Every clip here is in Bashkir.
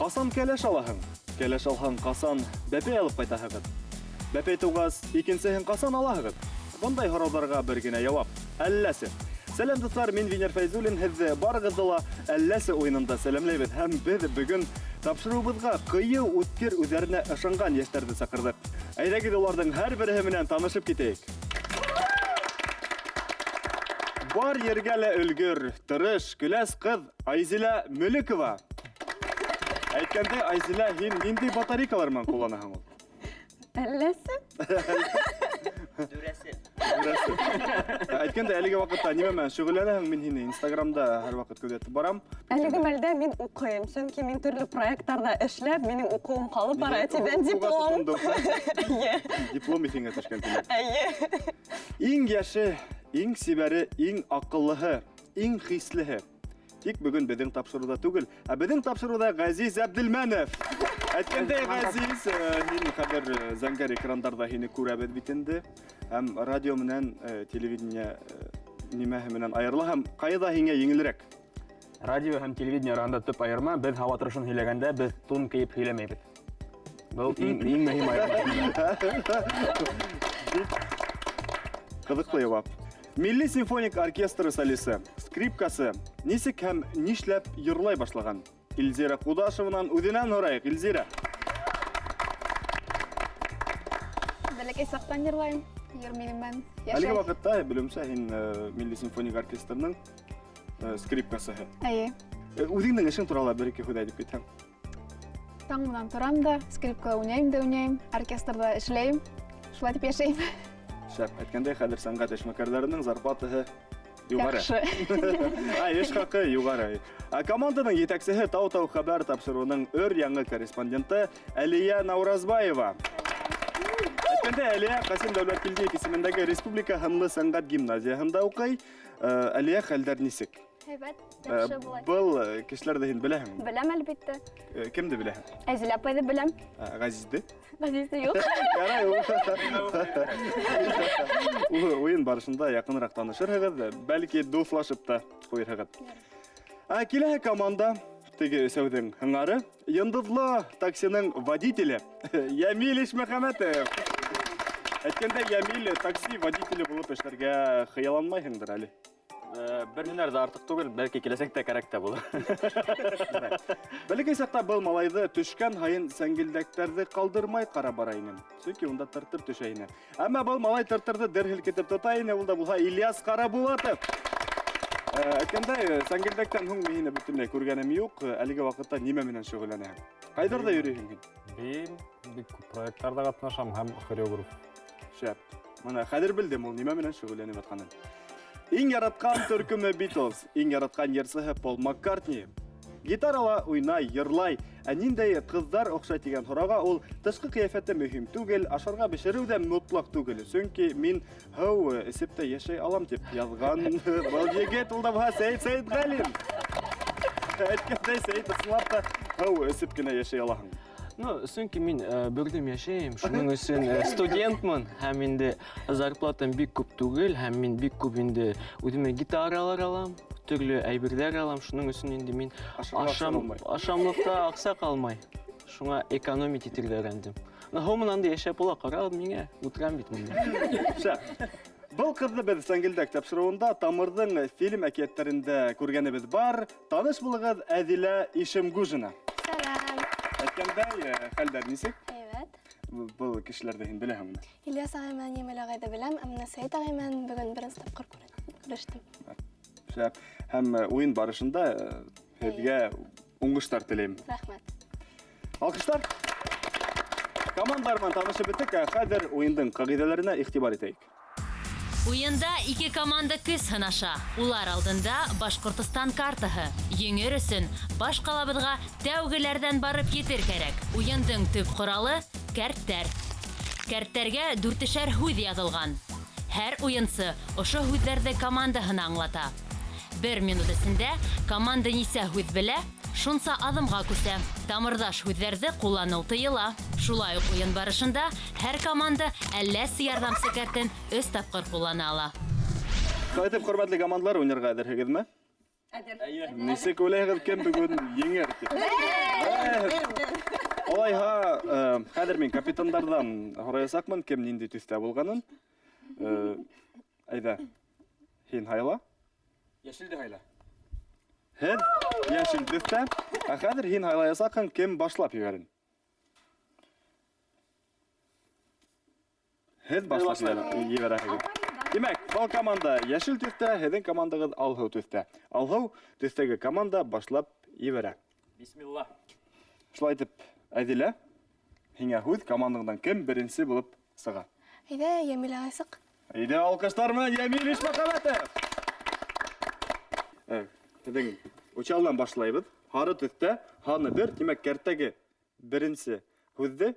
Ҡасан кәләш алаһың? Кәләш алһаң, ҡасан бәпәй алып ҡайтаһығыҙ? Бәпәй тыуғас, икенсеһен ҡасан алаһығыҙ? Бындай һорауҙарға бер генә яуап. Әлләсе. Сәләм, дуҫлар, мин Венер Фәйзуллин, һеҙҙе барығыҙҙы ла Әлләсе уйынында сәләмләйбеҙ һәм беҙ бөгөн тапшырыуыбыҙға ҡыйыу, үткер, үҙҙәренә ышанған йәштәрҙе саҡырҙыҡ. Әйҙәгеҙ уларҙың һәр береһе менән танышып китәйек. Бар ергә лә өлгөр, тырыш, көләс ҡыҙ Айзилә Мөлекова. Әйткәндәй, Айзилә, һин ниндәй батарейкалар менән ҡулланаһың ул? Әлләсе? Дүрәсе. Дүрәсе. Әйткәндәй, әлеге ваҡытта нимә менән шөғөлләнәһең? Мин һине Инстаграмда һәрваҡыт күҙәтеп барам. Әлеге мәлдә мин уҡыйым, сөнки мин төрлө проекттарҙа эшләп, минең уҡыуым ҡалып бара, әтиҙән диплом. Әйе. Диплом иҫеңә төшкән тимәк. Әйе. Иң йәше, иң сибәре, иң аҡыллыһы, иң хислеһе. Тик бөгөн беҙҙең тапшырыуҙа түгел, ә беҙҙең тапшырыуҙа Ғәзиз Әбделмәнов. Әйткәндәй, Ғәзиз, э, һин хәҙер э, зәңгәр экрандарҙа һине күрәбеҙ бит инде. Һәм радио менән э, телевидение нимәһе менән айырыла һәм ҡайҙа һиңә еңелерәк? Радио һәм телевидение араһында төп айырма, беҙ һауа торошон һөйләгәндә беҙ тун кейеп һөйләмәйбеҙ. Был иң, иң мөһим айырма. Ҡыҙыҡлы яуап. Милли симфоник оркестры солисы, скрипкасы нисек һәм нишләп йырлай башлаган? Илзира Кудашеванан үҙенән һорайыҡ. Илзира. Бәләкәй саҡтан йырлайым. Йыр минең менән Әлеге ваҡытта, белеүемсә, һин э, Милли симфоник оркестрының э, скрипкасыһы. Әйе. Э, үҙеңдең эшең турала бер-ике һүҙ әйтеп китһәң. Таң менән торам да, скрипкала уйнайым да уйнайым, оркестрда эшләйем. Шулай итеп йәшәйем. Шәп. Әйткәндәй, хәҙер сәнғәт эшмәкәрләренең зарплатаһы юғары. Яҡшы. Ә, эш хаҡы юғары. Ә команданың етәксеһе Тау-Тау хәбәр тапшырыуының өр яңы корреспонденты Әлия Науразбаева. Әйткәндәй, Әлия Ҡасим Дәүләткилдиев исемендәге Республика һынлы сәнғәт гимназияһында уҡый. Э, Әлия, хәлдәр нисек? Һәйбәт, яҡшы була. Был э, кешеләрҙе һин беләһеңме? Беләм, әлбиттә. Э, Кемде беләһең? Әзилә апайҙы беләм. Ә, Ғәзизде? Ғәзизде юҡ. Ярай, ул. Уйын барышында яҡыныраҡ танышырһығыҙ, бәлки дуҫлашып та ҡуйырһығыҙ. Ә киләһе команда теге өсәүҙең һыңары, йондоҙло таксиның водителе Йәмил Ишмөхәмәтов. Әйткәндәй, Йәмил такси водителе булып эшләргә хыялланмайһыңдыр әле. Э, бер һөнәр дә артыҡ түгел, бәлки киләсәктә кәрәк тә булыр. Бәләкәй саҡта был малайҙы төшкән һайын сәңгелдәктәрҙе ҡалдырмай ҡарап бара инем. Сөнки унда тыртыр төшә ине. Әммә был малай тыртырҙы дер һелкетеп тота ине, ул да булһа Ильяс Ҡарабулатов. Э, әйткәндәй, сәңгелдәктән һуң мин һине бөтөнләй күргәнем юҡ. Әлеге ваҡытта нимә менән шөғөлләнәһең? Ҡайҙарҙа йөрөйһөң һин? Бейем, бик күп проекттарҙа ҡатнашам һәм хореограф. Шәп. Мына хәҙер белдем ул нимә менән шөғөлләнеп ятҡанын. Иң яратҡан төркөмө Beatles, иң яратҡан йырсыһы Пол Маккартни. Гитарала уйнай, йырлай. Ә ниндәй ҡыҙҙар оҡшай тигән һорауға ул тышҡы ҡиәфәте мөһим түгел, ашарға бешереү ҙә мотлаҡ түгел. Сөнки мин һыу эсеп тә йәшәй алам тип яҙған был егет ул да булһа Сәйет Сәйетғәлин. Әйткәндәй, Сәйет ысынлап та һыу эсеп кенә йәшәй алаһың. Ну, сөнки мин э, бөгдем йәшәйем, шуның өсөн э, студентмын һәм инде зарплатам бик күп түгел һәм мин бик күп инде үземә гитаралар алам, төрле әйберләр алам, шуның өсөн инде мин ашам, ашамлыкта акча калмай. Шуңа экономить итергә өйрәндем. Ну, һуңынан да яшәп була, кара миңа, утырам бит монда. Шәп. Был ҡыҙҙы беҙ Сәңгелдәк тапшырыуында Тамырҙың фильм әкиәттәрендә күргәнебеҙ бар. Таныш булығыҙ, Әҙилә Ишемгужина. Сәлам. Әйткәндәй, э, хәлдәр нисек? Әйбәт. Был кешеләрҙе һин беләһеңме? Ильяс ағай менән Йәмил ағайҙы беләм, ә менә Сәйет ағай менән бөгөн беренсе тапҡыр күрештем. Шәп. Һәм э, уйын барышында э, һеҙгә уңыштар теләйем. Рәхмәт. Алҡыштар. Командалар менән танышып бөттөк, ә хәҙер уйындың ҡағиҙәләренә иғтибар итәйек. Уйында ике команда көс һынаша. Улар алдында Башҡортостан картаһы. Еңер өсөн баш ҡалабыҙға тәүгеләрҙән барып етер кәрәк. Уйындың төп ҡоралы кәрттәр. Кәрттәргә дүртешәр һүҙ яҙылған. Һәр уйынсы ошо һүҙҙәрҙе командаһына аңлата. Бер минут эсендә команда нисә һүҙ белә, шунса аҙымға күсә. Тамырҙаш һүҙҙәрҙе ҡулланыу тыйыла. Шулай уҡ уйын барышында һәр команда әлләсе ярҙамсы кәртен өс тапҡыр ҡуллана ала. Шулай итеп, хөрмәтле командалар, уйнарға әҙерһегеҙме? Әҙер. Нисек уйлайһығыҙ, кем бөгөн еңер тип? Алайһа, хәҙер мин капитандарҙан һораясаҡмын, кем ниндәй төҫтә булғанын. Әйҙә, һин һайла. Йәшелде һайла. Һеҙ йәшел төҫтә. Ә хәҙер һин һайлаясаҡһың, кем башлап ебәрен. Һеҙ башлап ебәрәһегеҙ. Тимәк, был команда йәшел төҫтә, һеҙҙең командағыҙ алһыу төҫтә. Алһыу төҫтәге команда башлап ебәрә. Бисмилла. Шулай итеп, Әҙилә, һиңә һүҙ, командаңдан кем беренсе булып сыға? Әйҙә, Йәмил ағай сыҡ. Әйҙә, алҡыштар менән Йәмил Ишмөхәмәтов. Һеҙҙең Учалдан башлайбыҙ. Һары төҫтә, һаны бер, тимәк, кәртәге беренсе һүҙҙе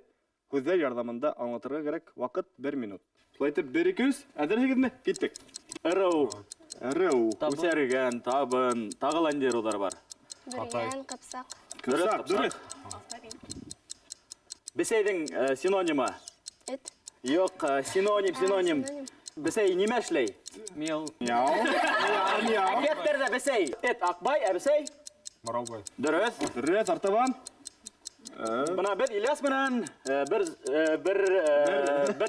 һүҙҙәр ярҙамында аңлатырға кәрәк. Ваҡыт бер минут. Шулай итеп, бер, ике, өс, әҙерһегеҙме? Киттек. Ырыу. Ырыу. Табын. Үҫәргән, табын, тағы ла ниндәй ырыуҙар бар? Бөрйән, ҡыпсаҡ. Ҡыпсаҡ, дөрөҫ. Бесәйҙең синонимы? Эт. Юҡ, синоним, синоним. Синоним. Бесәй нимә эшләй? Мяу. Мяу. Мяу. Әкиәттәрҙә бесәй. Эт Аҡбай, ә бесәй? Мыраубай. Дөрөҫ. Дөрөҫ, артабан. Бына беҙ Ильяс менән бер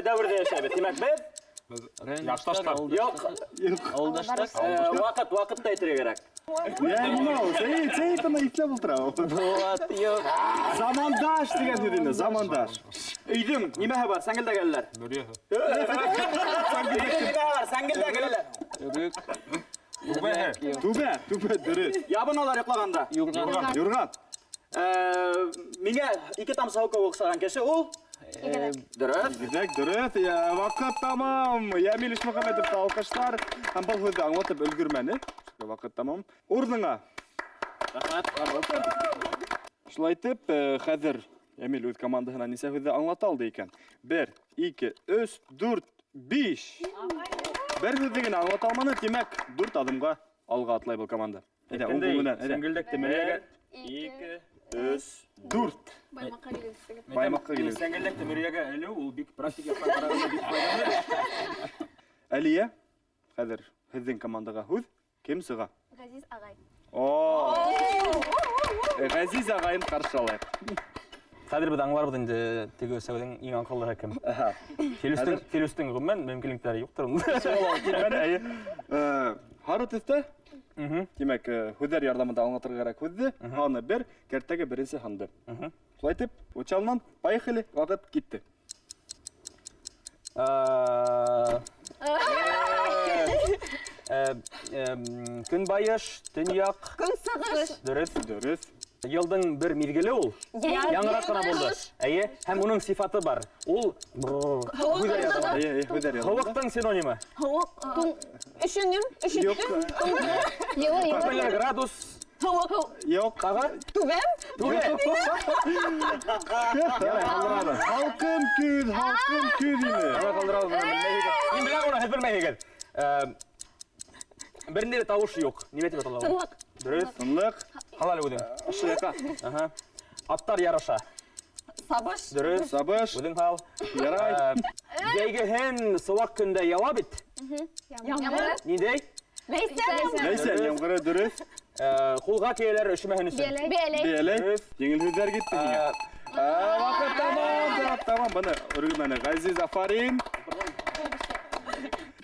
дәүерҙә йәшәйбеҙ. Тимәк, беҙ Яҡташтар. Юҡ. Ауылдаштар. Ваҡытта әйтергә кәрәк. Мяу, Сәйет, Сәйет ана иҫләп ултыра. Булат, юҡ. Замандаш тигән һүҙ инде, замандаш. Өйҙөң нимәһе бар? Сәңгелдәгеләр. Мөрйәһе. Өйҙөң нимәһе бар? Сәңгелдәгеләр. Өрөк. Түбәһе. Түбә, түбә, дөрөҫ. Ябыналар йоҡлағанда. Юрған. Юрған. Миңә ике тамсы һыу кеүек оҡшаған кеше ул. Игеҙәк. Дөрөҫ. Игеҙәк, дөрөҫ. Я, ваҡыт тамам. Йәмил Ишмөхәмәтовҡа алҡыштар. Һәм был һүҙҙе аңлатып өлгөрмәне. Ваҡыт тамам. Урыныңа. Рәхмәт. Шулай итеп, хәҙер Йәмил үҙ командаһына нисә һүҙҙе аңлата алды икән? 1, 2, 3, 4, 5. Бер һүҙҙе генә аңлата алманы, тимәк, 4 аҙымға алға атлай был команда. Әйҙә, уң ҡул менән, әйҙә. Сәңгелдәк темергә. 2, 3, 4. Баймаҡҡа килегеҙ. Баймаҡҡа килегеҙ. Сәңгелдәк темергә элеү ул бик практик яҡтан ҡарағанда бик файҙалы. Әлиә, хәҙер һеҙҙең командаға һүҙ, кем сыға? Ғәзиз ағай. О! Ғәзиз ағайын ҡаршы алайыҡ. Хәҙер беҙ аңларбыҙ инде теге өсәүҙең иң аҡыллыһы кем. Филүстең ғөмүмән мөмкинлектәре юҡтыр унда. Әйе. Һары төҫтә? Тимәк, һүҙҙәр ярҙамында аңлатырға кәрәк һүҙҙе. Һаны бер, кәртәге беренсе һанды. Шулай итеп, Учалынан поехали, ваҡыт китте. Көнбайыш, төньяҡ. Көнсығыш. Дөрөҫ. Дөрөҫ. Йылдың бер миҙгеле ул. Йәй. Яңыраҡ ҡына булды. Әйе, һәм уның сифаты бар. Ул һүҙҙәр ярҙамында. Әйе, әйе, һүҙҙәр ярҙамында. Һыуыҡтың синонимы. Һыуыҡ, туң, өшөнөм, өшөттөм. Юҡ. Йылы, йылы. Күпмелер градус. Һыуыҡ. Юҡ. Тағы? Түбән? Түбән. Ярай, ҡалдырабыҙ. Һалҡын көҙ, һалҡын көҙ ине. Ярай, ҡалдырабыҙ, быны белмәйһегеҙ. Мин беләм уны, һеҙ белмәйһегеҙ. Бер ниндәй ҙә тауыш юҡ. Нимә тип атала ул? Тынлыҡ. Дөрөҫ. Тынлыҡ. Һал әле үҙең. Ошо яҡҡа. Аһа. Аттар ярыша. Сабыш. Дөрөҫ. Сабыш. Үҙең һал. Ярай. Йәйгеһен сыуаҡ көндә яуа бит. Ямғыр. Ниндәй? Ләйсән. Ләйсән ямғыры, дөрөҫ. Ҡулға кейәләр өшөмәһен өсөн. Бияләй. Бияләй. Бияләй. Дөрөҫ. Еңел һүҙҙәр китте һиңә. Ваҡыт тамам, ваҡыт тамам. Быны өргөмәне Ғәзиз Афарин.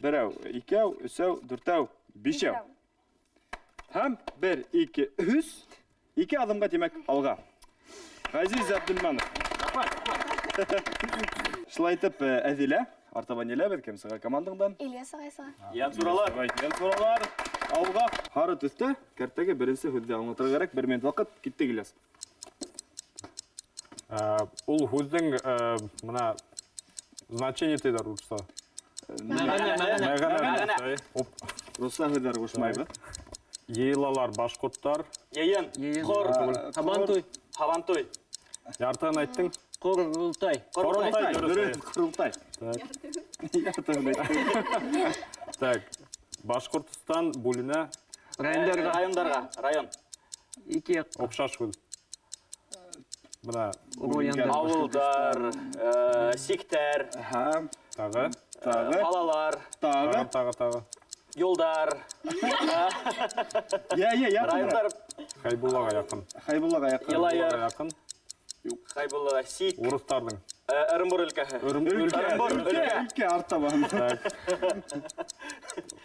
Берәү, икәү, өсәү, дүртәү, бишәү. Һәм бер, ике, өс. Ике аҙымға, тимәк, алға. Ғәзиз Әбделмәнов. Шулай итеп, Әҙилә, артабан еләбеҙ, кем сыға командаңдан? Ильяс ағай сыға. Янсуралар. Янсуралар. Алға. Һары төҫтә кәртәге беренсе һүҙҙе аңлатырға кәрәк. Бер минут ваҡыт. Киттек, Ильяс. Ул һүҙҙең бына значение тиҙәр урыҫса. Мәғәнә, мәғәнә. Мәғәнә. Мәғәнә. Оп. Руслан һүҙҙәр ҡушмайбыҙ. Йыйылалар башҡорттар. Йыйын. Йыйын. Ҡор. Һабантуй. Һабантуй. Яртыһын әйттең. Ҡоролтай. Ҡоролтай, дөрөҫ. Дөрөҫ, ҡоролтай. Так. Яртыһын әйттең. Так. Башҡортостан бүленә. Райондарға. Райондарға. Район. Ике яҡ. Оҡшаш һүҙ. Бына Райондар. Ауылдар, сиктәр, Аһа. тағы, Тағы. ҡалалар, Тағы. тағы, тағы, тағы. юлдар, Йә, йә, яҡын. райондар, Хәйбуллаға яҡын. Хәйбуллаға яҡын. Йылайыр. Хәйбуллаға яҡын. Хәйбулла, сик, Урыҫтарҙың. Ырымбур өлкәһе. Өлкә, Ырымбур, өлкә, өлкә. өлкә артабан.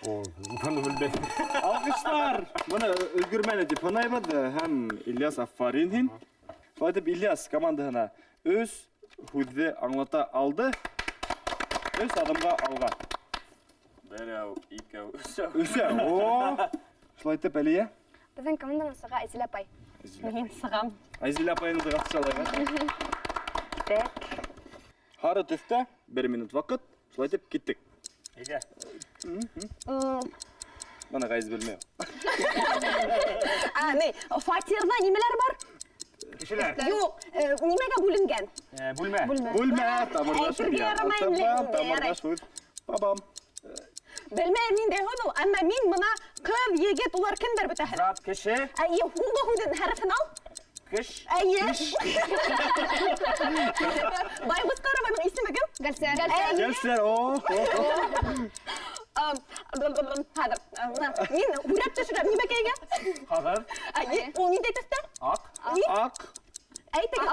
О, быны белмәйем. Алҡыштар! Быны өлгөрмәне тип һанайбыҙ һәм Ильяс афарин һин. Шулай итеп Ильяс командаһына өс һүҙҙе аңлата алды. Өс аҙымға алға. Берәү, икәү, өсәү. Өсәү. О! Шулай итеп Әлиә. Беҙҙең команданан сыға Айзилә апай. Мин сығам. Айзилә апайыңды ҡаршы алайыҡ. Так. Һары төҫтә бер минут ваҡыт. Шулай итеп киттек. Әйҙә. Бына ғәйез белмәй. А, ни, фатирҙа нимәләр бар? Кешеләр. Юҡ, нимәгә бүленгән? Бүлмә. Бүлмә, тамырҙаш Әйтергә ярамай инде. Тамам, тамырҙаш һүҙ. Бабам. Белмәйем ниндәй һүҙ ул, әммә мин бына ҡыҙ, егет, улар кемдәр бөтәһе? Зат, кеше. Әйе, һуңғы һүҙен хәрефен ал. Кеш. Әйе. Байғұсқарованың исеме кем? Гәлсәр. Әйе. Гәлсәр, о, о, о. Хәҙер, бына, мин һүрәт төшөрәм нимәкәйгә? Ҡағыҙ. Әйе, ул ниндәй төҫтә? Аҡ. Ни? Аҡ. Әйтегеҙ.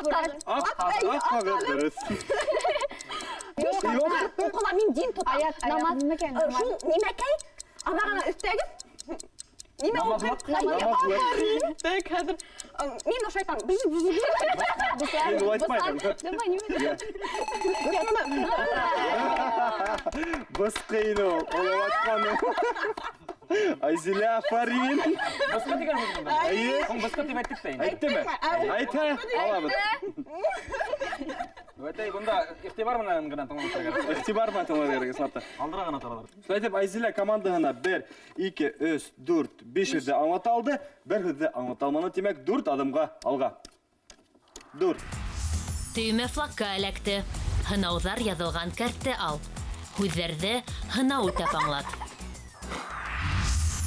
Аҡ, Әйе, аҡ ҡағыҙ, дөрөҫ. Юҡ, уҡыла, мин дин тотам. Аят, аят. Намаз. Нимәкәй, намаз. Шул нимәкәй? Ана ғына өҫтәгеҙ. Нимә ул? Намазлыҡ. Намазлыҡ. Так, хәҙер. Мин ошо әйтәм. Мин улай әйтмәйем. Давай, нимә? Бысҡы ине ул, ул айтҡаны. Айзилә, афарин. Бысҡы тигән һүҙ бында. Әйе. Һуң бысҡы тип әйттек тә инде. Әйттеме? Әйтһә, алабыҙ. Үтәй, бында иғтибар менән генә тыңлап торырға кәрәк. Иғтибар менән тыңларға кәрәк, ысынлап та. Алдыра ғына торалар. Шулай итеп, Айзилә командаһына 1, 2, 3, 4, 5 һүҙҙе аңлата алды. Бер һүҙҙе аңлата алманы, тимәк, 4 аҙымға алға. 4. Төймә флагка эләкте. Һынауҙар яҙылған кәртте ал. Һүҙҙәрҙе һынау үтәп аңлат.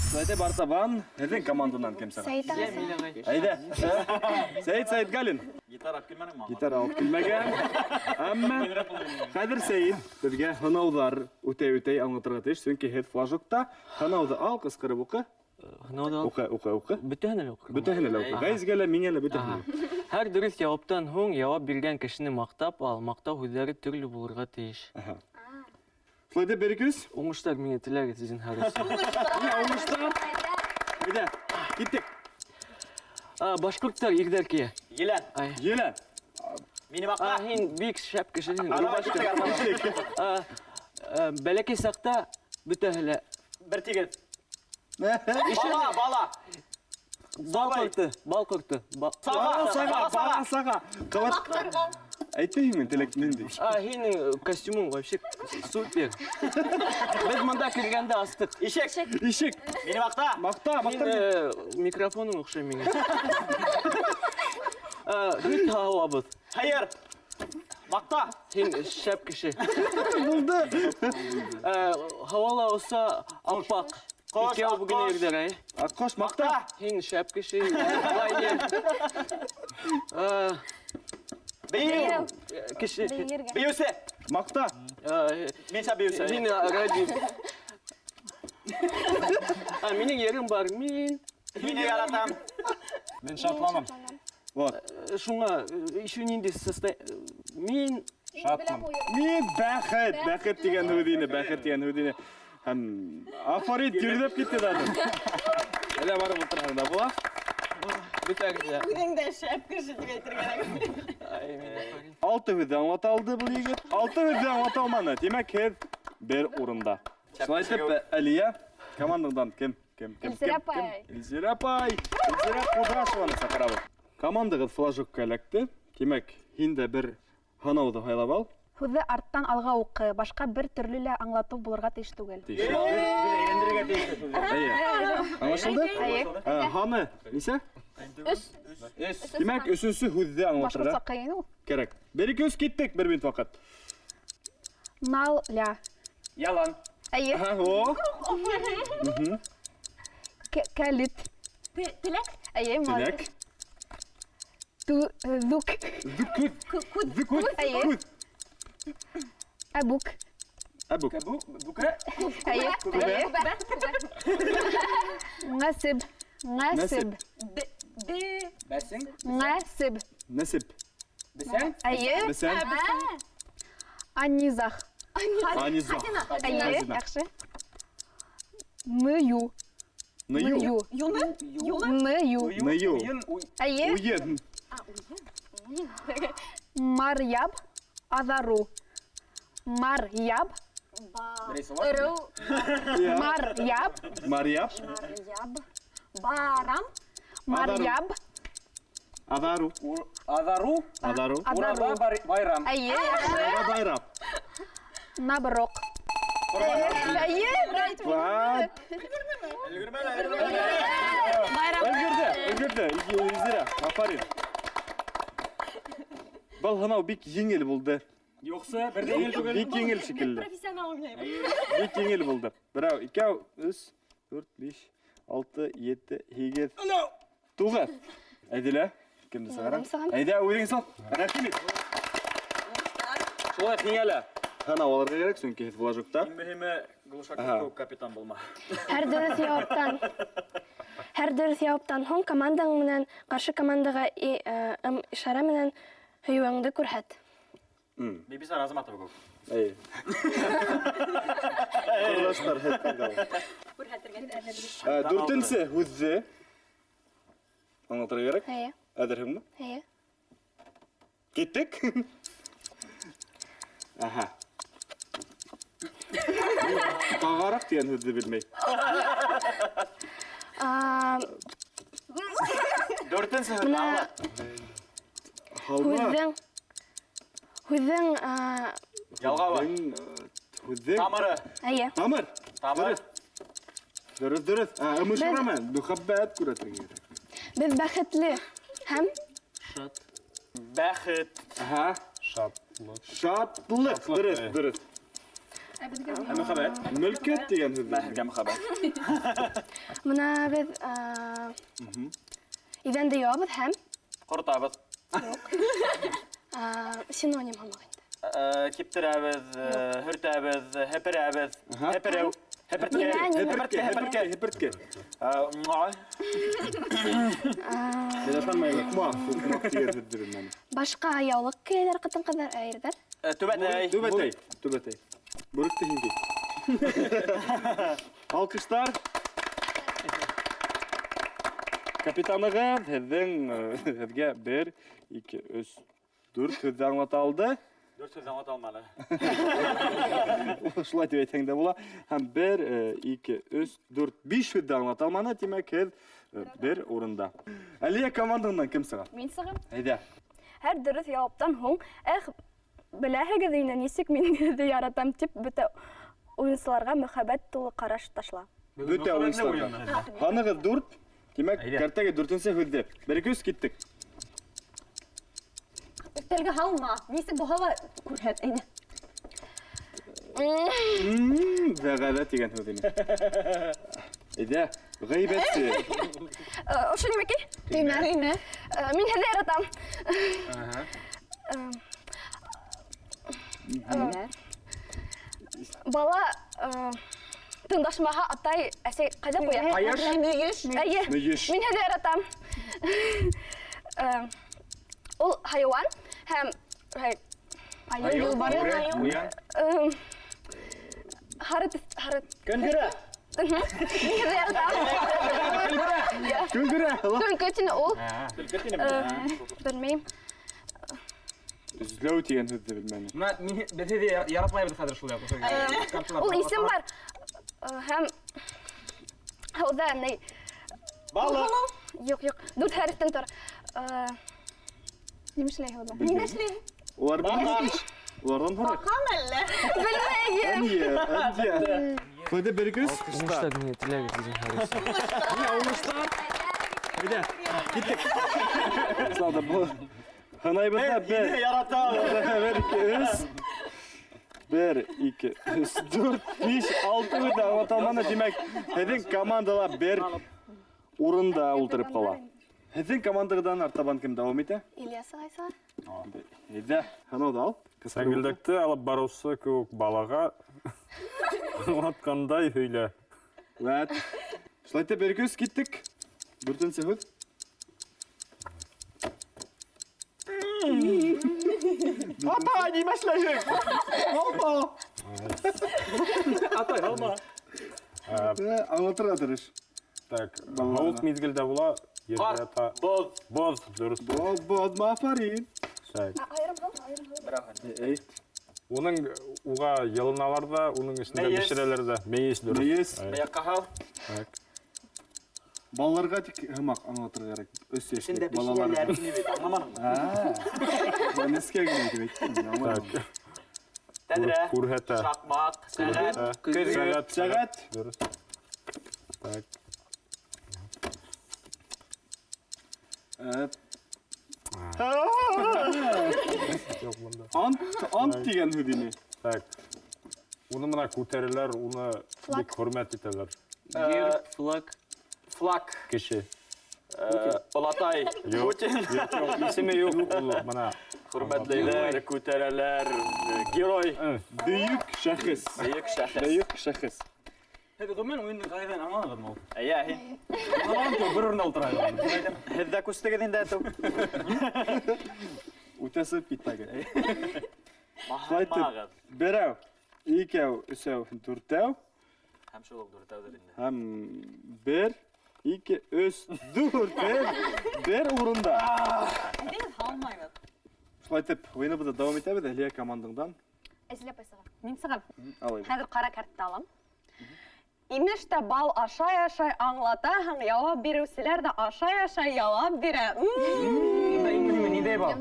Шулай итеп, артабан һеҙҙең команданан кем сыға? Сәйет ағай. Әйҙә. Сәйет Сәйетгалин. Гитара алып килмәнеңме? Гитара алып килмәгән. Әммә хәҙер Сәйет беҙгә һынауҙар үтәй-үтәй аңлатырға тейеш, сөнки һеҙ флажокта һынауҙы ал, ҡысҡырып уҡы. Һынауҙы ал. Уҡы, уҡы, уҡы. Бөтәһен әле уҡы. Бөтәһен әле уҡы. Ғәйезгә лә, миңә лә бөтәһен әле. Һәр дөрөҫ яуаптан һуң яуап биргән кешене маҡтап ал. Маҡтау һүҙҙәре төрлө булырға тейеш. Шулай итеп, бер ике өс. Уңыштар миңә теләгеҙ, зинһар өсөн. Миңә уңыштар. Әйҙә, киттек. Башҡорттар ирҙәр кейә. Елән. Ай. Елән. Мине маҡта. Һин бик шәп кеше, һин Ара, рубашка. киттек, арбаға. Бәләкәй саҡта бөтәһе лә. Бер тигеҙ. Бала, бала. Бал ҡорто, бал ҡорто. Саға, Бала саға, саға, бала саға. Ҡабат. Әйтмәйһеңме, теләк ниндәй? Һинең костюмың вообще супер. Беҙ бында килгәндә астыҡ. Ишек. Ишек. Мине маҡта. Маҡта, маҡта. Һин микрофоның оҡшай миңә. Һөт һауабыҙ. Хәйер. Маҡта. Һин шәп кеше. Булды. Һауала оса аппаҡ. Ҡош, Икәү бөгөн аҡҡош. ирҙәр, әй. Аҡҡош, маҡта. Һин шәп кеше. Бейеү. Кеше. Бейергә. Бейеүсе. Маҡта. Мин шәп бейеүсе. Мин ради. Минең ерем бар. Мин. Һине яратам. Мин шатланам. Вот. Шуңа еще ниндәй мин Шатмын. Мин бәхет, бәхет тигән һүҙ ине, бәхет тигән һүҙ ине. Һәм афарин йөрөп китте дә. Әллә барып ултырһаң да була. Бөтәгеҙ ҙә. Үҙең дә шәп кеше тип әйтергә кәрәк. Ай, мин афарин. Алты һүҙҙе аңлата алды был егет. Алты һүҙҙе аңлата алманы. Тимәк, һеҙ бер урында. Шулай итеп, Әлиә, командаңдан кем? Кем? Кем? Илзирә Кем? апай. Кем? Илзирә апай. Илзирә Ҡудрашеваны саҡырабыҙ. Командағыҙ флажокка эләкте. Тимәк, һин дә бер һынауҙы һайлап ал. Һүҙҙе арттан алға уҡы, башҡа бер төрлө лә аңлатыу булырға тейеш түгел. Тейеш. Беҙ әйләндерергә тейеш һүҙҙе. Эйе. Аңлашылды? Эйе. Һаны нисә? Өс. Өс. Тимәк, өсөнсө һүҙҙе аңлатырға Башҡортса ҡыйын ул. кәрәк. Бер, ике, өс, киттек, бер минут ваҡыт. Нал, ля. Ялан. Эйе. Аһа, о. Кәлит. Теләк? Әйе, Теләк. молодец. Дүк. Күҙ. Күҙ. Әйе. Күҙ. Әбүк. Әбүк. Бүкә. Әйе. Күбә. Нәсеп. Нәсеп. Бәсең. Нәсеп. Нәсеп. Бесән. Әйе. Бесән. Анизах. Анизах. Әйе, Хазина. яҡшы. Ныю. Ныю. Юны? Юлы? Ныю. Ныю. Уйын. Әйе. Уйын. Марьяб. Аҙару. Марьяб. Ырыу. Марьяб. Марьяб. Марьяб. Барам. Марьяб. Аҙару. Аҙару. Аҙару. Урала байрам. Әйе, яҡшы. Урала байрам. Наброк. Әйе. Вот. Байрам. Өлгөрҙө, өлгөрҙө. Илзирә, афарин. Был һынау бик еңел булды. Юҡсы, бер ҙә еңел түгел. Бик еңел шикелле. Профессионал уйнайбыҙ. Бик еңел булды. Берәү, икәү, өс, дүрт, биш, алты, ете, һигеҙ, туғыҙ. Әҙилә, кемде сығарам? Үҙем сығам. Әйҙә, үҙең сал. Рәхим ит. Шулай һиңә лә. Һынау алырға кәрәк, сөнки һеҙ флажокта. Иң мөһиме Глушаков Аһа. кеүек капитан булма. Һәр дөрөҫ яуаптан. Һәр дөрөҫ яуаптан һуң командаң менән ҡаршы командаға ым ишара менән һөйөүеңде күрһәт. Бибисара Азаматова кеүек. Әйе. Ҡорҙаштар, һеҙ ҡайҙа? Дүртенсе һүҙҙе аңлатырға кәрәк. Әйе. Әҙерһеңме? Әйе. Киттек. Аһа. Тағараҡ тигән һүҙҙе белмәй. Дүртенсе һүҙ Бына аңлат. Һалма. Һүҙҙең, Ялғауы. Һүҙҙең Тамыры. Әйе. Тамыр. Тамыр. Дөрөҫ, дөрөҫ. Ымышыра менән мөхәббәт күрһәтергә кәрәк. Беҙ бәхетле һәм Шат. Бәхет. Аһа. Шатлыҡ. Шатлыҡ. Шатлыҡ, Дөрөҫ, әйе. дөрөҫ. Ә мөхәббәт? Мөлкәт тигән һүҙ. Бәхеткә мөхәббәт. Бына беҙ, иҙәнде йыуабыҙ һәм Ҡоротабыҙ. Юҡ. Синоним һымаҡ инде. Киптерәбеҙ, һөртәбеҙ, һеперәбеҙ. Аһа. Һепереү. Һеперткә. Нимә, нимә? Һеперткә, һеперткә, һеперткә. Һуҡмаҡ, һуҡмаҡ тигән һүҙҙе белмәнем. Башҡа яулыҡ кейәләр ҡатын-ҡыҙҙар, ә ирҙәр? Түбәтәй. Түбәтәй, түбәтәй. Бүректе һин кей. Алҡыштар. Капитанығыҙ һеҙгә 1, 2, 3, 4 һүҙҙе аңлата алды. Дүрт һүҙҙе аңлата алманы. Шулай тип әйтһәң дә була. Һәм 1, 2, 3, 4, 5 һүҙҙе аңлата алманы. Тимәк, һеҙ бер урында. Әлиә командаңдан кем сыға? Мин сығам. Әйҙә. Һәр дөрөҫ яуаптан һуң, эх, беләһегеҙ инде, нисек мин һеҙҙе яратам, тип бөтә уйынсыларға мөхәббәт тулы ҡараш ташла. Бөтә уйынсыларға. Һанығыҙ 4. Тимәк, Әйҙә. кәртәгә дүртенсе һүҙҙе. 1, 2, 3 киттек. Өҫтәлгә һалма. Нисек булһа ла күрһәт, әйҙә. Вәғәҙә тигән һүҙ ине. Әйҙә, ғәйбәтсе. Ошо нимәкәй? Төймә. Төймә. Мин һеҙҙе яратам. Аһа. Бала, тыңдашмаһа атай, әсәй ҡайҙа ҡуя? Ҡайыш. Мөйөш. Әйе. Мөйөш. Мин һеҙҙе яратам. Ул хайуан һәм, һәй, Айыу, юлбарыҫ. Бүре, ҡуян. Һары төҫ, һары. Көнгөрә. Мин һеҙҙе яратам. Көнгөрә. Төлкө тине ул. Төлкө тине. Белмәйем. Эҙләү тигән һүҙҙе белмәнем. Бына мин беҙ һеҙҙе яратмайбыҙ хәҙер шул яҡ. Ул исем бар. Һәм һыуҙа ни? Балыҡ. Юҡ, юҡ. Дүрт хәрефтән тора. Нимә эшләй һыуҙа? Нимә эшләй? Улар белмәй. Уларҙан һорайыҡ. Баҡам әллә? Белмәйем. Әнйә, әнйә. Ҡуйҙы бер көс. Уңыштар миңә теләгеҙ, зинһар өсөн. Мына уңыштар. Әйҙә, киттек. Слава Богу. Һынайбыҙ ҙа бер. Һине яратабыҙ. Бер, ике, өс. Бер, ике, өс, дүрт, биш, алты һүҙҙе аңлата алманы. Тимәк, һеҙҙең командала бер Урында ултырып ҡала. Һеҙҙең командағыҙҙан артабан кем дауам итә? Ильяс ағай сыға. Әйҙә, һынауҙы ал. Сәңгелдәкте алып барыусы кеүек балаға аңлатҡандай һөйлә. Вәт. Шулай итеп, бер көс киттек. Дүртенсе һүҙ. Атай, нимә эшләйһең? Алма. Атай, алма. Аңлатырға тырыш. Так, һыуыҡ миҙгелдә була, ерҙә ята. Боҙ. Боҙ, дөрөҫ. Боҙ, боҙ, афарин. Так. Айырым һалма, айырым һалма. Эй. Уның уға йылыналар ҙа, уның эсендә Мейес. бешерәләр ҙә. Мейес, дөрөҫ. Мейес. Аяҡҡа һал. Так. Балаларға тик һымаҡ аңлатырға кәрәк. Өс йәшлек Эсендә балаларға. бешерәләр тине бит, аңламаныңмы? Нескә генә тип әйттем. Так. Тәҙрә. Күрһәтә. Шаҡмаҡ, сәғәт, көҙгө. Сәғәт. Сәғәт. Дөрөҫ. Так. Юҡ бында. Ант, ант тигән һүҙ ине. Так. Уны мына күтәрәләр, уны бик хөрмәт итәләр. Герб, флаг. Флаг. Кеше. Олатай. Юҡ. Путин. Юҡ, юҡ, исеме юҡ. Ул мына Хөрмәтләйләр, күтәрәләр. Герой. Бөйөк шәхес. Бөйөк шәхес. Бөйөк шәхес. Һеҙ ғөмүмән уйындың ҡағиҙәһен аңланығыҙмы ул? Эйе, һин. Аңланам ки, бер урында ултыра. Һеҙ ҙә күстегеҙ инде әтеү. Үтә сығып китмәгеҙ. Маһаймағыҙ. Берәү, икәү, өсәү, дүртәү. Һәм шул уҡ дүртәүҙер инде. Һәм бер, ике, өс, дүрт, бер, бер урында. Әйҙәгеҙ, һалмайбыҙ. Шулай итеп, уйыныбыҙҙы дауам итәбеҙ. Әлиә командаңдан. Әзилә апай сыға. Мин сығам. Алай. Хәҙер ҡара картты алам. Имеш тә бал ашай-ашай аңлатаһың, яуап биреүселәр ҙә ашай-ашай яуап бирә. Бында иң мөһиме ниндәй бал?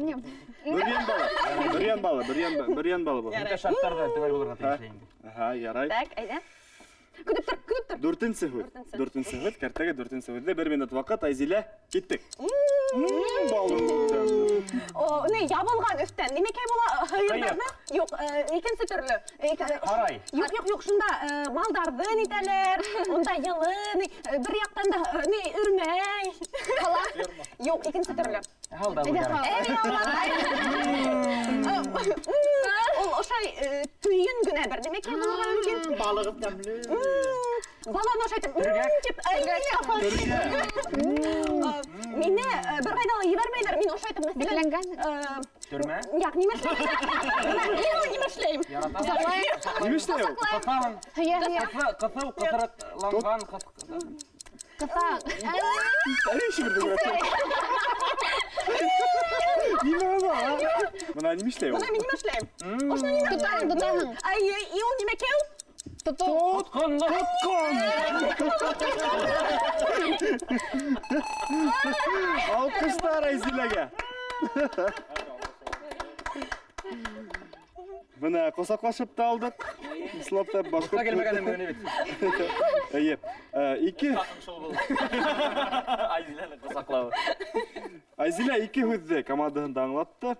Бөрйән балы. Бөрйән балы, бөрйән, бөрйән балы был. Бөтә шарттар ҙа төгәл булырға тейеш инде. Аһа, ярай. Так, әйҙә. Көтөп тор, көтөп тор. Дүртенсе һүҙ. Дүртенсе. Дүртенсе һүҙ, кәртәгә дүртенсе һүҙҙе бер минут ваҡыт, Айзилә, киттек. Балым. О, не, ябылған өҫтән. Нимәкәй була һыйырҙарҙы? Юҡ, икенсе төрлө. Һарай. Юҡ, юҡ, юҡ, шунда малдарҙы нитәләр, унда йылы, ни, бер яҡтан да, ни, өрмәй. Ҡала? Юҡ, икенсе төрлө. Һал да Әйҙә, был һал. Эй, Ул ошай төйөн генә бер нимәкәй булырға мөмкин. Балығыҙ тәмле. Баланы ошай итеп, тип, әй, апай. Мине бер ҡайҙа ла ебәрмәйҙәр, мин ошай итеп, мәҫәлән, Бикләнгән? Төрмә? Юҡ, нимә эшләйем? Мин ул нимә эшләйем? Яратам. Нимә эшләйем? Ҡыҫаһың. Һөйә, һөйә. Ҡыҫыу, ҡыҫырыҡланған, Ҡыҫа. Әле ишек бирҙе күрәһең. Нимә ул? Бына нимә эшләй ул? Бына мин нимә эшләйем? Ошоно нимә Тотаһың, тотаһың. Ай, и ул нимәкәй ул? Тотоу. Тотҡонлоҡ. Тотҡон. Алҡыштар Айзиләгә. Бына ҡосаҡлашып та алдыҡ. Ислап та башҡорт. Ҡоса килмәгән бөгөн бит. Эйе. Ике. Айзиләне ҡосаҡлауы. Айзилә ике һүҙҙе командаһында аңлатты.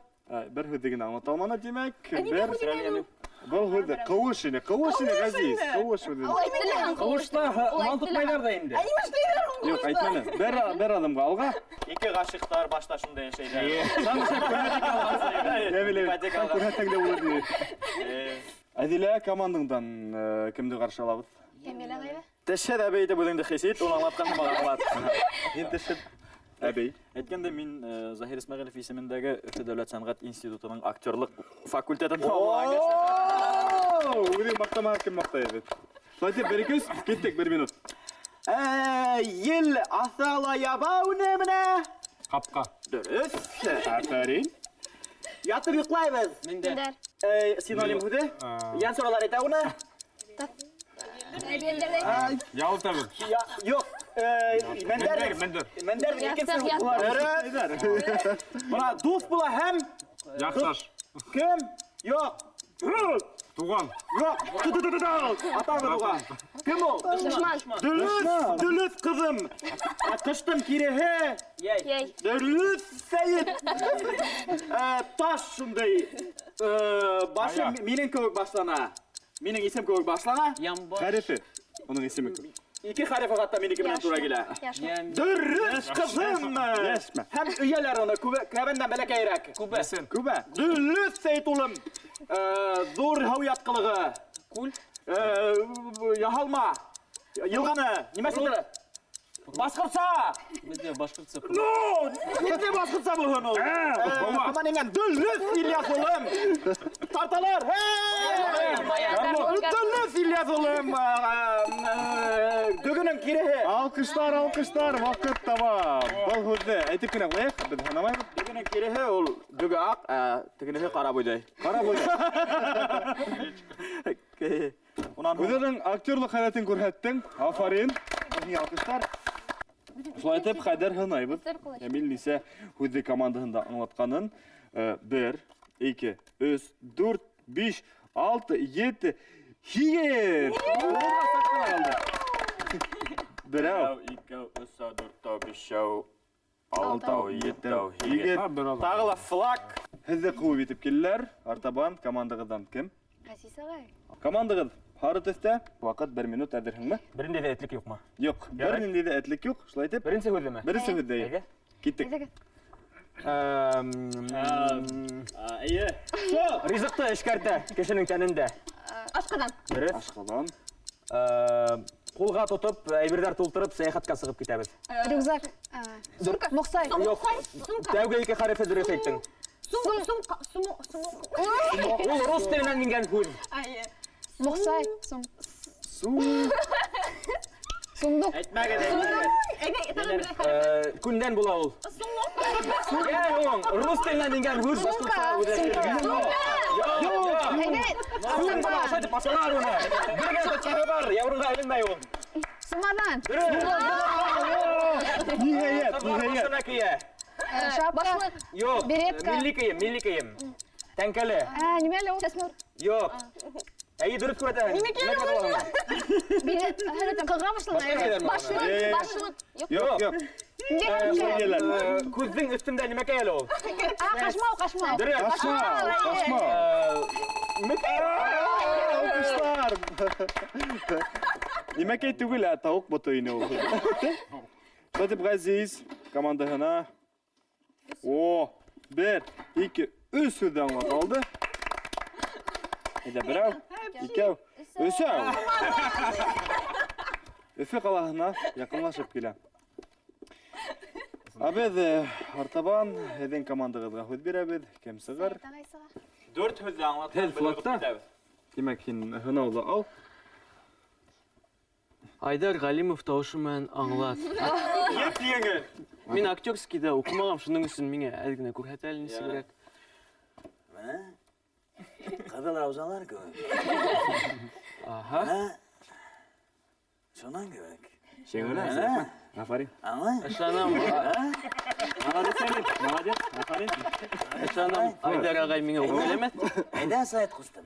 Бер һүҙҙе генә аңлата алманы, тимәк. Бер. Был һүҙҙе ҡыуыш ине, ҡыуыш ине, Ғәзиз, ҡыуыш һүҙе. Ул әйтте лә һәм Ҡыуышта мал тотмайҙар ҙа инде. Ә нимә эшләйҙәр һуң Юҡ, әйтмәне. Бер аҙымға алға. Ике ғашиҡтар башта шунда йәшәйҙәр. Ипотека алған. Күрһәтәң дә булыр тине. Әҙилә, командаңдан кемде ҡаршы алабыҙ? Йәмилә ағайҙы. Тешһеҙ әбей итеп үҙеңде хис ит, уны аңлатҡан һымаҡ аңлат. Һин тешһеҙ әбей. Әйткәндә, мин Заһир Исмәғилев исемендәге Өфө дәүләт сәнғәт институтының актерлыҡ факультетын тамамлаған кеше. Үҙең маҡтамаған кем маҡтай бит. Шулай итеп, бер ике өс, киттек, бер минут. Ел аҫа ла яба уны менә. Ҡапҡа. Дөрөҫ. Афәрин. Ятып йоҡлайбыҙ. Мендәр. Мендәр. Синоним һүҙе. Йән соралар әйтә уны. Ял итәбеҙ. Юҡ. Мендәр. Мендәр. Мендәр икенсе Яҫтыҡ, яҫтыҡ. Дөрөҫ. Бына дуҫ була һәм Яҡташ. Кем? Юҡ. Туған. Юҡ. Атабыҙ уға. Кем ул? Дошман. Дөрөҫ, дөрөҫ ҡыҙым. Ҡыштың киреһе. Йәй. Дөрөҫ, Сәйет. Таш шундай. Башы Ая. минең кеүек башлана. Минең исем кеүек башлана. Ямбаш. Хәрефе. Уның исеме кеүек. Ике хәрефе хатта минеке менән тура килә. Дөрөҫ, ҡыҙым! Йәшмә. Һәм өйәләр уны кәбәндән бәләкәйерәк. Күбә. Күбә. Дөрөҫ, Сәйет улым. Ҙур һыу ятҡылығы. Күл. Яһалма. Йылғаны. Нимәсендер? Башҡортса! Беҙҙә башҡортса. Ну, ниндәй башҡортса булһын ул? Һаман ингән дөрөҫ, Ильяс улым. Тарталар. Дөрөҫ, Ильяс улым. Дөгөнөң киреһе. Алҡыштар, алҡыштар, ваҡыт тамам. Был һүҙҙе әйтеп кенә ҡуйыҡ, беҙ һанамайбыҙ. Дөгөнөң киреһе ул дөгө аҡ, тегенеһе ҡара бойҙай. Ҡара бойҙай. Үҙеңдең актерлыҡ һәләтен күрһәттең. Афарин. Һиңә алҡыштар. Шулай итеп, хәҙер һынайбыҙ. Әмил нисә һүҙҙе командаһында аңлатҡанын. 1, 2, 3, 4, 5, 6, 7, 8. Берәү. Икәү, өсәү, дүртәү, бишәү, алтау, етәү, һигеҙ. Тағы ла флаг. Һеҙҙе ҡыуып итеп килделәр. Артабан командағыҙҙан кем? Ғәзиз ағай. Командағыҙ һары төҫтә. Ваҡыт 1 минут, әҙерһеңме? Бер ниндәй ҙә этлек юҡмы? Юҡ, бер ниндәй ҙә этлек юҡ. Шулай итеп. Беренсе һүҙҙеме? Беренсе һүҙҙе. Әйҙә. Киттек. Эйе. Ризыҡты эшкәртә кешенең тәнендә. Ашҡаҙан. Дөрөҫ. Ашҡаҙан. Ҡулға тотоп, әйберҙәр тултырып, сәйәхәткә сығып китәбеҙ. Рюкзак. Сумка. Моҡсай. Юҡ. Тәүге ике хәрефе дөрөҫ әйттең. Сумка. Сумка. Ул рус теленән ингән һүҙ. Моҡсай. Сум. Сундук. Әйтмәгеҙ. Күндән була ул. Йә, һуң, рус теленән ингән һүҙ башҡортса үҙләштергән. Юҡ. Күн була, ошолай итеп асалар уны. Бер генә тотҡаһы бар, яурынға эленмәй ул. Сумаҙан. Ниһайәт, ниһайәт. Башына кейә. Шапка. Башлыҡ. Юҡ. Беретка. Милли кейем, милли кейем. Тәңкәле. Нимә әле ул? Сәсмүр. Юҡ. Әйе, дөрөҫ күрәтәһең. Нимә килә ул? Билет. Ҡыға башлана. Башлыҡ, башлыҡ. Юҡ, юҡ. Күҙҙең өҫтөндә нимәкәй әле ул? Ҡашмау, ҡашмау. Дөрөҫ. Ҡашмау, ҡашмау. Алҡыштар. Нимәкәй түгел, ә тауыҡ бото ине ул. Шулай итеп, Ғәзиз командаһына О, 1, 2, 3 һүҙҙе аңлап алды. Әйҙә, берәү, икәү, өсәү. Өфө ҡалаһына яҡынлашып килә. Ә беҙ артабан һеҙҙең командағыҙға һүҙ бирәбеҙ. Кем сығыр? 4 һүҙҙе аңлатып, Һеҙ флагта. Тимәк, һин һынауҙы ал. Айдар Ғәлимов тауышы менән аңлат. Еп еңел. Мин актерскийҙа уҡымағам, шуның өсөн миңә әҙ генә күрһәтә әле нисегерәк. Менә ҡыҙыл раузалар кеүек. Аһа. Менә шунан кеүек. Шиңгенә, афарин. Аңлай? Ышанам. Молодец, Әмин. Молодец, афарин. Ышанам, Айдар ағай миңә үпкәләмәҫ. Әйҙә, Сайт ҡустым.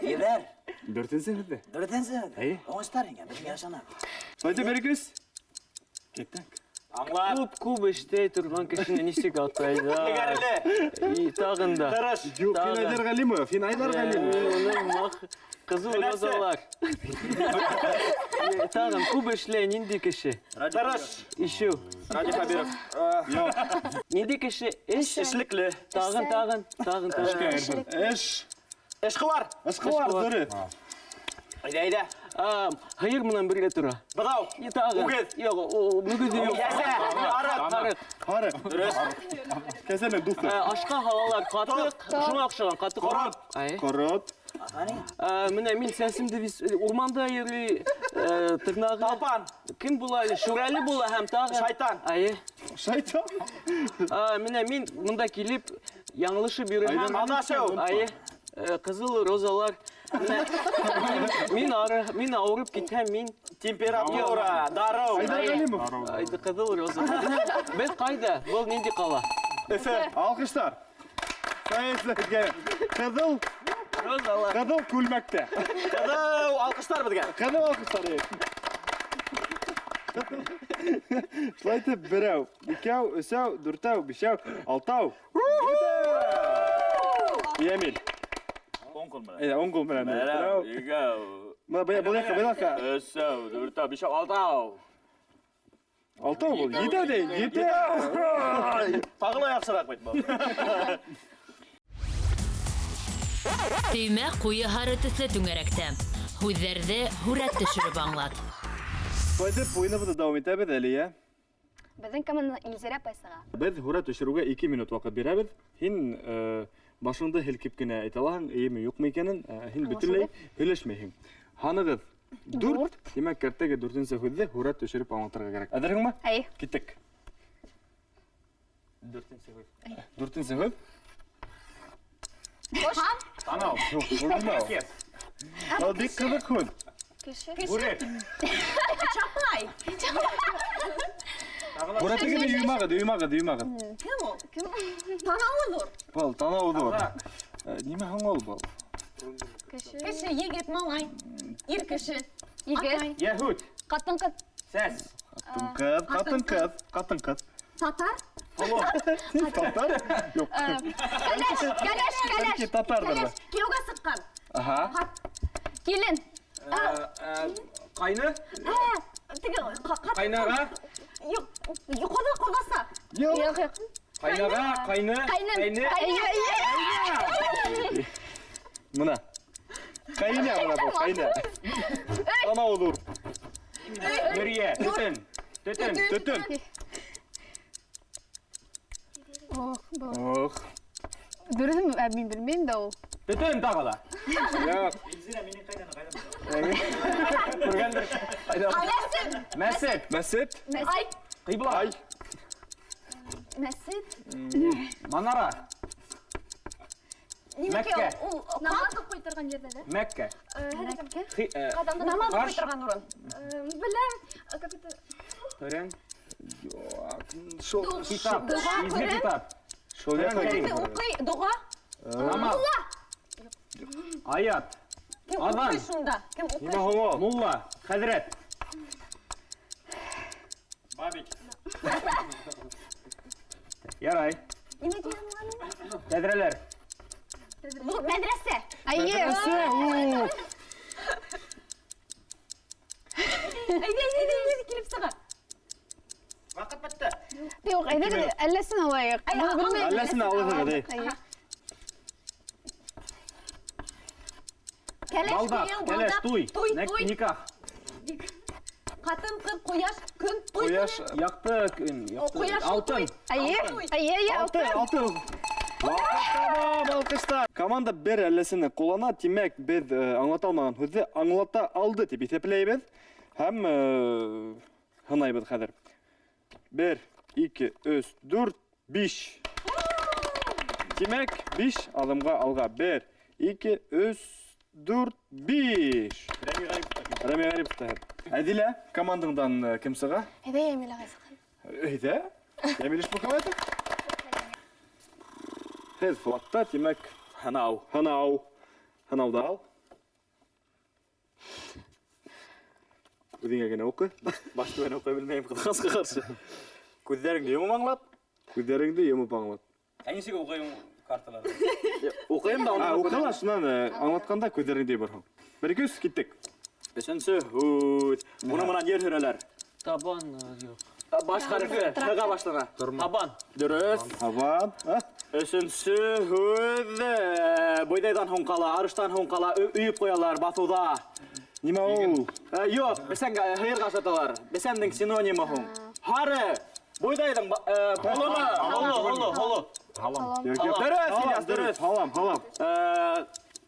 Ебәр. Дүртенсе һүҙҙе. Дүртенсе һүҙ. Әйе. Уңыштар һиңә, беҙгә ышанам. Шулай итеп, берегеҙ. Киттек. Аңлат. Күп, күп эштәй торған кешене нисек атайҙар? Егәрле. И тағын да. Тырыш. Юҡ, һин Тағын. Айдар Ғәлимов, һин Айдар Ғәлимов. Мин уның мах ҡыҙыл Һөнәрсе. розалар. Тағын күп эшләй ниндәй кеше? Тырыш. Ишеү. Радий Хәбиров. Юҡ. Ниндәй кеше? Эш. Эшлекле. Тағын, тағын, тағын, тағын. Эш. Эшҡыуар. Эшҡыуар, дөрөҫ. Әйҙә, әйҙә. Һыйыр менән бергә тора. Быҙау. И тағын. Үгеҙ. Юҡ, мөгөҙө юҡ. Кәзә. Арыҡ. Һарыҡ. Һарыҡ. Дөрөҫ. Кәзә менән дуҫ. Ашҡа һалалар ҡатыҡ, шуңа оҡшаған ҡатыҡ. Ҡорот. Ай. Ҡорот. Менә мин сәсемде урманда йөрөй, тырнағы. Талпан. Кем була әле? Шүрәле була һәм тағы. Шайтан. Ай. Шайтан. Менә мин монда килеп яңылышып йөрөм. Адашыу. Ай. Ҡыҙыл розалар. Мин ары, мин ауырып китһәм, мин температура, дарыу. Айдар Ғәлимов. Айда ҡыҙыл роза. Беҙ ҡайҙа? Был ниндәй ҡала? Өфө. Алҡыштар. Ҡыҙыл розалар. Ҡыҙыл күлмәктә. Ҡыҙыл алҡыштар беҙгә. Ҡыҙыл алҡыштар. Шулай итеп, берәү, икәү, өсәү, дүртәү, бишәү, алтау. Йәмил. Уң ҡул менән. Әйҙә, уң ҡул менән. Берәү, икәү. Мына был яҡҡа, был яҡҡа. Өсәү, дүртәү, бишәү, алтау. Алтау был. Етә дә, етә. Тағы ла яҡшыраҡ бит был. Төймә ҡуйы һары төҫлө түңәрәктә. Һүҙҙәрҙе һүрәт төшөрөп аңлат. Шулай итеп, уйыныбыҙҙы дауам итәбеҙ, Әлиә. Беҙҙең командадан Илзирә апай сыға. Беҙ һүрәт төшөрөүгә 2 минут ваҡыт бирәбеҙ. Һин башыңды һелкеп кенә әйтә алаһың, эйеме, юҡмы икәнен, һин бөтөнләй һөйләшмәйһең. Һанығыҙ 4, тимәк, кәртәге дүртенсе һүҙҙе һүрәт төшөрөп аңлатырға кәрәк. Әҙерһеңме? Әйе. Киттек. Дүртенсе һүҙ. Дүртенсе һүҙ. Хан? Танау. Юҡ, ул танау. Был бик ҡыҙыҡ һүҙ. Кеше. Бүрек. Чапай. Бүрәтегеҙ йыймағыҙ, йыймағыҙ, йыймағыҙ. Кем ул? Кем? Танауы ҙур. Был танауы ҙур. Нимә һуң ул был? Кеше. Кеше, егет, малай. Ир кеше. Егет. Атай. Йәһүд. Ҡатын-ҡыҙ. Сәс. Ҡатын-ҡыҙ, ҡатын-ҡыҙ, ҡатын-ҡыҙ. Татар? Татар? Юҡ. Кәләш, кәләш, кәләш. Бәлки татарҙыр ҙа. Кейәүгә сыҡҡан. Аһа. Килен. Ҡайны? Теге, Ҡайнаға? Юҡ, ҡоҙа, ҡоҙаса. Юҡ. Юҡ, юҡ. Ҡайнаға, ҡайны, Ҡайным. ҡайны. Ҡайны. Мына. Ҡайна бына был, ҡайна. Танауы ҙур. Мөрйә, төтөн. Төтөн. Төтөн. Ох, был. Ох. Дөрөҫөн, мин белмәйем дә ул. Төтөн тағы ла. Юҡ. Илзирә, минең ҡайҙан, ҡайҙан? Күргәндер. Мәсет. Мәсет. Мәсет. Ай. Ҡибла. Ай. Мәсет. Манара. Нимәкә Мәккә. ул? Ул Намаҙ уҡый торған ерҙә лә? Мәккә. Мәккә. Намаҙ уҡый Ҡарш. торған урын. Беләм. Как это? Төрән. Юҡ. Шул. Китап. Доға, Изге Ҡөрьән. китап. Шул Ҡөрьән яҡҡа Кәрим. Кем уҡый доға? Намаҙ. Аят. Кем Аҙан. уҡый шунда? Кем уҡый? Нимә һуң ул? Мулла. Хәҙрәт. Бабич. Ярай. Нимә тигән ул? Тәҙрәләр. Ҙур мәҙрәсә. Әйе. Мәҙрәсә. Әйҙә, әйҙә, әйҙә, килеп сыға. Ваҡыт бөттө. Юҡ, әйҙәгеҙ, әлләсен алайыҡ. Әй, Быны белмәйем. Әлләсен алығыҙ, әй. Әйе. Кәләш, Балдаҡ, кейәү, кәләш, балдаҡ, туй. туй, туй. Никах. Ҡатын, ҡыҙ, ҡояш, көн, туй Ҡояш, көнө. Яҡты көн, яҡты. Ҡояш, Алтын. туй. Әйе, әйе, әйе, Алтын, алтын. алтын. Ваҡыт тамам, алҡыштар. Команда бер әлләсене ҡуллана, тимәк, беҙ аңлата алмаған һүҙҙе аңлата алды тип иҫәпләйбеҙ һәм һынайбыҙ хәҙер. 1, 2, 3, 4, 5. Тимәк, 5 аҙымға алға. 1, 2, 3, 4, 5. Рәми Ғарипов та. Әҙилә, командаңдан кем сыға? Әйҙә, Йәмил ағай сыҡһын. Әйҙә, Йәмил Ишмөхәмәтов. Һеҙ флагта, тимәк, Һынау. Һынау. Һынауҙы ал. Үҙеңә генә уҡы. Баш түбән уҡый белмәйем, ҡыҙғанысҡа ҡаршы. Күҙҙәреңде йомоп аңлат. Күҙҙәреңде йомоп аңлат. Ә нисек уҡыйым карталарҙы? Уҡыйым да, Ә, уҡы ла, шунан аңлатҡанда күҙҙәреңде йоморһоң. 1, 2, 3, киттек. Өсөнсө һүҙ. Уның менән ер һөрәләр. Табан, юҡ. Баш хәрефе һыға башлана. Табан. Дөрөҫ. Табан. А? Өсөнсө һүҙ, бойҙайҙан һуң ҡала, арыштан һуң ҡала, өйөп ҡуялар баҫыуҙа. Нимә ул? Юҡ, бесәнгә, һыйырға ашаталар. Бесәндең синонимы һуң. Һары. Бойҙайҙың һолоно. Һоло, һоло, һоло. Һалам. Юҡ, юҡ. Дөрөҫ, Һалам, Ильяс, дөрөҫ. Һалам, һалам.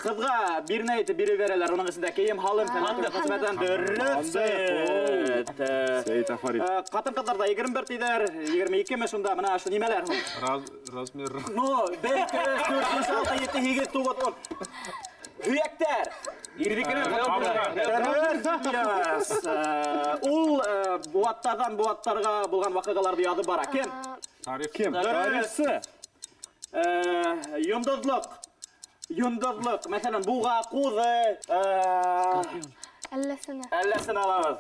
Ҡыҙға бирнә итеп биреп бәрәләр, уның эсендә кейем, һалым, фәлән хеҙмәтен дөрөҫ. Һандыҡ. Сәйит, афарин. Ҡатын-ҡыҙҙарҙа 21 тиҙәр, 22 ме шунда, бына ошо нимәләр һуң? Размер. Ну, 1, 2, 3, 4, 5, 6, 7, 8, 9, 10. Һөйәктәр. Ирҙекенә Дөрөҫ, Ильяс. Ул быуаттарҙан быуаттарға булған ваҡиғаларҙы яҙып бара. Кем? Тарих. Кем? Дөрөҫ. Тарихсы. Йондоҙлоҡ. Йондоҙлоҡ. Мәҫәлән, буға, ҡуҙы, Әлләсенә. Әлләсенә алабыҙ.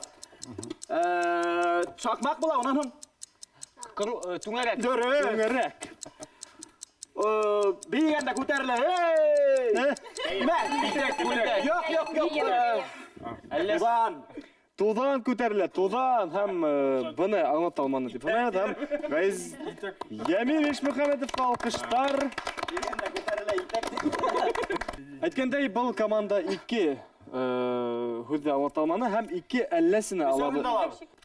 Чаҡмаҡ була, унан һуң? Түңәрәк. Дөрөҫ. Түңәрәк. Бейегәндә күтәрелә. Эй! Нимә? Юҡ, юҡ, юҡ. Туҙан. Туҙан күтәрелә, туҙан һәм быны аңлата алманы тип һанайбыҙ һәм Ғәйз Йәмил Ишмөхәмәтовҡа алҡыштар. Әйткәндәй, был команда 2 һүҙҙе аңлата алманы һәм 2 әлләсенә алабыҙ.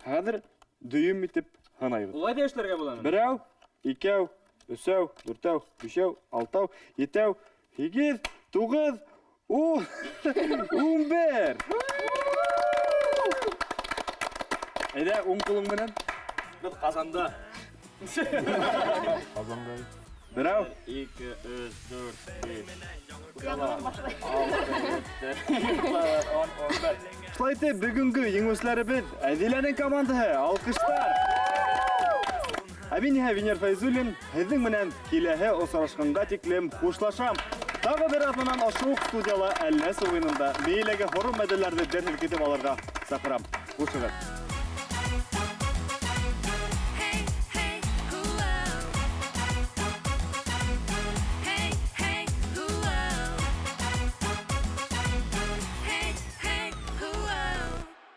Хәҙер дөйөм итеп һанайбыҙ. Улай ҙа эшләргә буламы? Берәү, икәү, өсәү, дүртәү, бишәү, алтау, етәү, һигеҙ, туғыҙ, 11. Әйҙә, уң ҡулың менән. Беҙ Ҡазанда. Ҡазанда. Берәү. 2, 3, 4, 5. Шулай итеп, бөгөнгө еңеүселәребеҙ Әҙиләнең командаһы. Алҡыштар. Ә мин иһә Венер Фәйзуллин, һеҙҙең менән киләһе осрашҡанға тиклем хушлашам. Тағы бер аҙнанан ошо уҡ студияла Әлләс уйынында мейеләге һоро мәҙәләрҙе бер һелкетеп алырға саҡырам. Хушығыҙ.